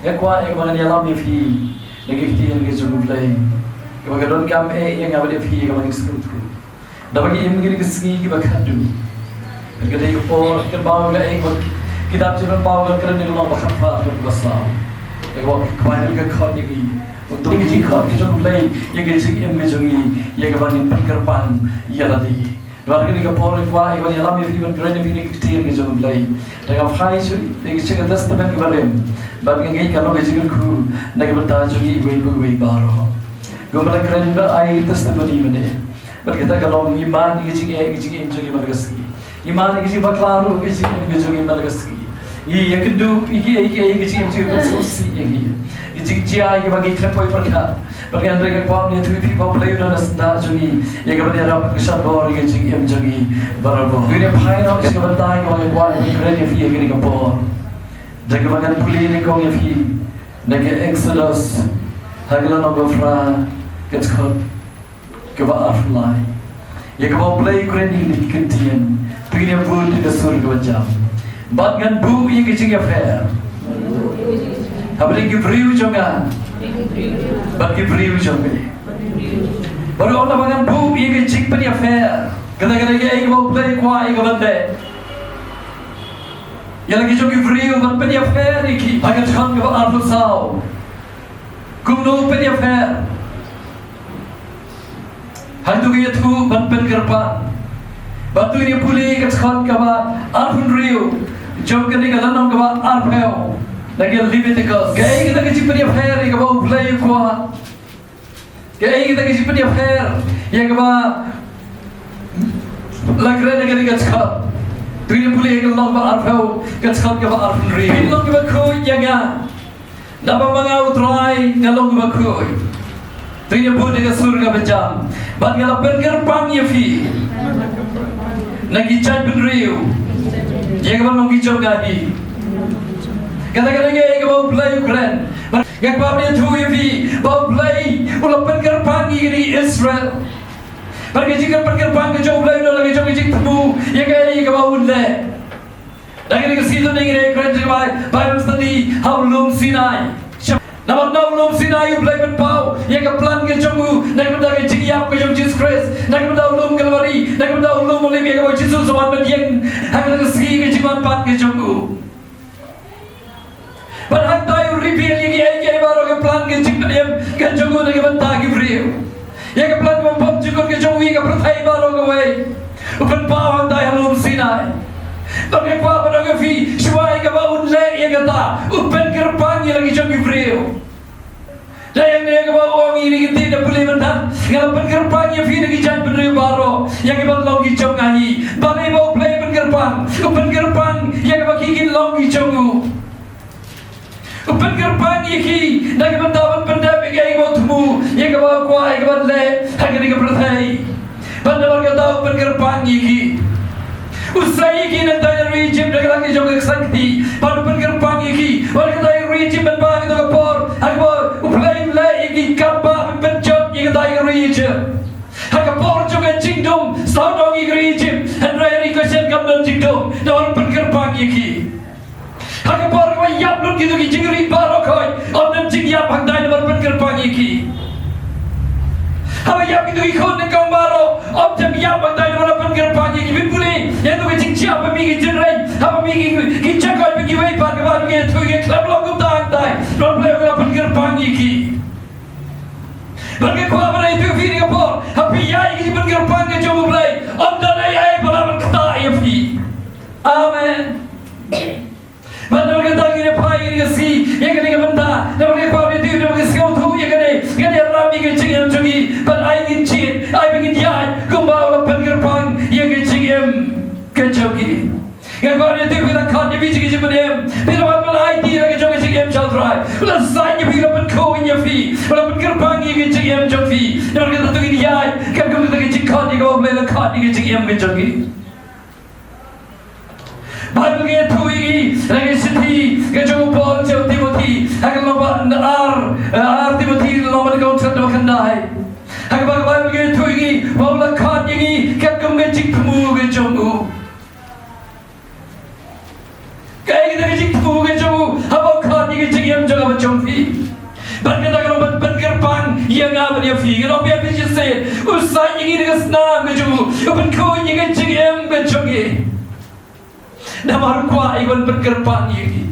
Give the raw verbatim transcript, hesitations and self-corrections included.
Nga kwah ïa kaba ngan ïalam ïa phi da ki ktien ki jong U Blei, kaba ka donkam eh ïa nga bad ïa phi ïa kaba ngin sngewthuh. Da ba ngi im ha kine ki sngi kiba khatduh, ka dei ka por kaba ngi ïa, eh, kitab jingpynpaw ka kren ïa ka lynnong ba khatphra, dkhot ba saw. Ïa kaba ka Baibl ka khot ïa ngi, uto ki jingkhot ki jong U Blei ïa ka jingim ka jong ngi, ïa kaba ngin pynkyrpang ïa lade. Bad ha kane ka por nga kwah ban ïalam ïa phi, ban kren ïa phi na ki ktien ki jong U Blei. Te nga phai shuh ïa ka Testament kaba rim, bad nga ngeit ka long ka jingkyrkhu na ka bynta jong ngi iwei pa iwei baroh. Kumba la kren ba ai testimony mynne, bad kata ka long, ngi man ïa ka jingeh, ïa ka jingim jong ngi man la ka sngi. Ngi man ïa ka jingbakla ruh ïa ka jingim ka jong ngi man la ka sngi. Ngi ïakynduh ïa ki, ïa ki, ïa ki jingim jong ngi ban sngewsih ïa ki, ïa ki jingjia ïa kiba ngi khlem poi pyrkhat. Bad nga ïathuh ïa phi ba U Blei u don ha syndah jong ngi ïa kaban ïarap, ka shandor ïa ka jingim jong ngi barabor. Ngi ïa phai noh sha ka bynta kaba nga kwah ban kren ïa phi ha kane ka por, da kaba ngan pule nyngkong ïa phi na ka Exodus, ha ka lynnong ba phra, ka dkhot kaba arphew lai, ïa kaba U Blei u kren ïa kine ki ktien: To ngin ïa bud ïa ka sur kaba jam, bad ngan buh ïa ka jingïapher hapdeng ki briew jong nga bad ki briew jong me. Bad u ong, naba ngan buh ïa ka jingpynïapher. Kata ka dei kaei kaba U Blei u kwah ïa kaban leh ïa la ki jong ki briew, ban pynïapher ïa ki. Ha ka dkhot kaba arphew saw, kumno u pynïapher? Hangto ka ïathuh ban pynkyrpang. Bad to ngin ïa pule ka dkhot kaba arphew hynriew jong kane ka lynnong kaba arphew na ka Leviticus. Kaei kata ka jingpynïapher ïa kaba U Blei u kwah? Kaei kata ka jingpynïapher ïa kaba la kren ha kane ka dkhot? To ngin ïa pule ha ka lynnong ba arphew, ka dkhot kaba arphew hynriew. Phin long kiba khuid ïa nga, naba ma nga U Trai nga long uba khuid. To ngin ïa bud ïa ka sur kaba jam, bad nga la pynkyrpang ïa phi na ki jaitbynriew ïa kaban long ki jong nga hi. Kata ka dei kaei kaba U Blei u kren. Bad nga kwah ban ïathuh ïa phi ba U Blei u la pynkyrpang ïa kine ki Israel. Bad ka jingpynkyrpang ka jong U Blei u don la ka jong ka jingthmu ïa kaei kaba un leh. Da kane ka sngi to ngin ïa kren jingbai Bible study ha u lum Sinai. Namar na u lum Sinai U Blei u pynpaw ïa ka plan ka jong u na ka bynta ka jingïap ka jong U Jisu Khrist, na ka bynta u lum Kalbari, na ka bynta u lum Olib, ïa kaba U Jisu u sa wan ban ïeng ha kata ka sngi ka jingwan pat ka jong u. Bad hangtai u reveal ïa kiei kiei baroh, ka plan ka jingpynim ka jong u na ka bynta ki briew. Ïa ka plan kaba bymjukut ka jong u ïa ka pyrthei baroh kawei, u pynpaw hangtai ha lum Sinai. Bad nga kwah ban ong ïa phi, shuwa ïa kaba un leh ïa kata, u pynkyrpang ïa la ki jong ki briew. Dei ïa kaba u ong ïa kine ki ktien, da pule mynta: Nga la pynkyrpang ïa phi na ki jaitbynriew baroh ïa kiban long ki jong nga hi. Balei ba U Blei u pynkyrpang? U pynkyrpang ïa kaba ki kin long ki jong u. U pynkyrpang ïa ki na ka bynta ban pyndep ïa kaei kaba u thmu, ïa kaba u kwah, ïa kaban leh ha kane ka pyrthei. Bad namar kata u pynkyrpang ïa ki. U sei ïa ki nangta na ri Egypt da ka la ka jong ka ksang kti. Bad u pynkyrpang ïa ki. Bad kata ïa ri Egypt ban ba kata ka por ha kaba U Blei u leh ïa ki kam ba ban pynjot ïa kata ïa ri Egypt. Ha ka por jong ka jingdum, sawdong ïa ka ri Egypt. Hynrei ha ri Goshen kam don jingdum namar u pynkyrpang ïa ki. Ha ka por kaba ïap lut kito ki jingri baroh khoit, ym don jingïap hangtai namar pynkyrpang ïa ki. Haba ïap kito ki khun nyngkong baroh, ym don jingïap hangtai namar pynkyrpang ïa ki. Phin pule ïa kito ki jingjia ba mih ki jingrei, haba mih ki, ki jaka ba kiwei pat, kaba ki ïathuh ïa ki, khlem long kumta hangtai namar Blei u la pynkyrpang ïa ki. Bad nga kwah ban ïathuh ïa phi ha kane ka por, haba phi ïaid ïa ka jingpynkyrpang ka jong U Blei, ym don ei ei ba lah ban ktah ïa phi. Amen. Bad namar kata ngin ïa phai ïa kane ka sngi, ïa kane ka bynta, namar nga kwah ban ïathuh, namar nga sngewthuh ïa kane, ngan ïarap ïa ka jingim jong ngi, bad ai ngin jied, ai ba ngin ïaid kumba u la pynkyrpang ïa ka jingim ka jong ngi. Nga kwah ban ïathuh, phi la khot ïa phi jong ka jingpynim, phi la wan ban aiti ïa ka jong ka jingim sha U Trai. U la saiñ ïa phi, u la pynkhuid ïa phi, u la pynkyrpang ïa ka jingim jong phi. Namar kata to ngin ïaid katkum kata ka jingkhot ïa kaba U Blei u la khot ïa ka jingim ka jong ngi. Baibl ka ïathuh ïa ngi na ka shithi ka jong u Paul sha u Timothi, ha ka lynnong ba ar, ar Timothi lynnong ba khatsan, dkhot khyndai. Ha kaba ka Baibl ka ïathuh ïa ngi ba u la khot ïa ngi katkum ka jingthmu ka jong u. Kaei kata ka jingthmu ka jong u haba u khot ïa ka jingim jong u? jong phi. Bad kata ka long ban pynkyrpang ïa nga bad ïa phi. Ngan ong ïa phi shisien, u sait ïa ngi da ka snam ka jong u, u pynkhuid ïa ka jingim ka jong ngi. Namar u kwah ïa ban pynkyrpang ïa ngi.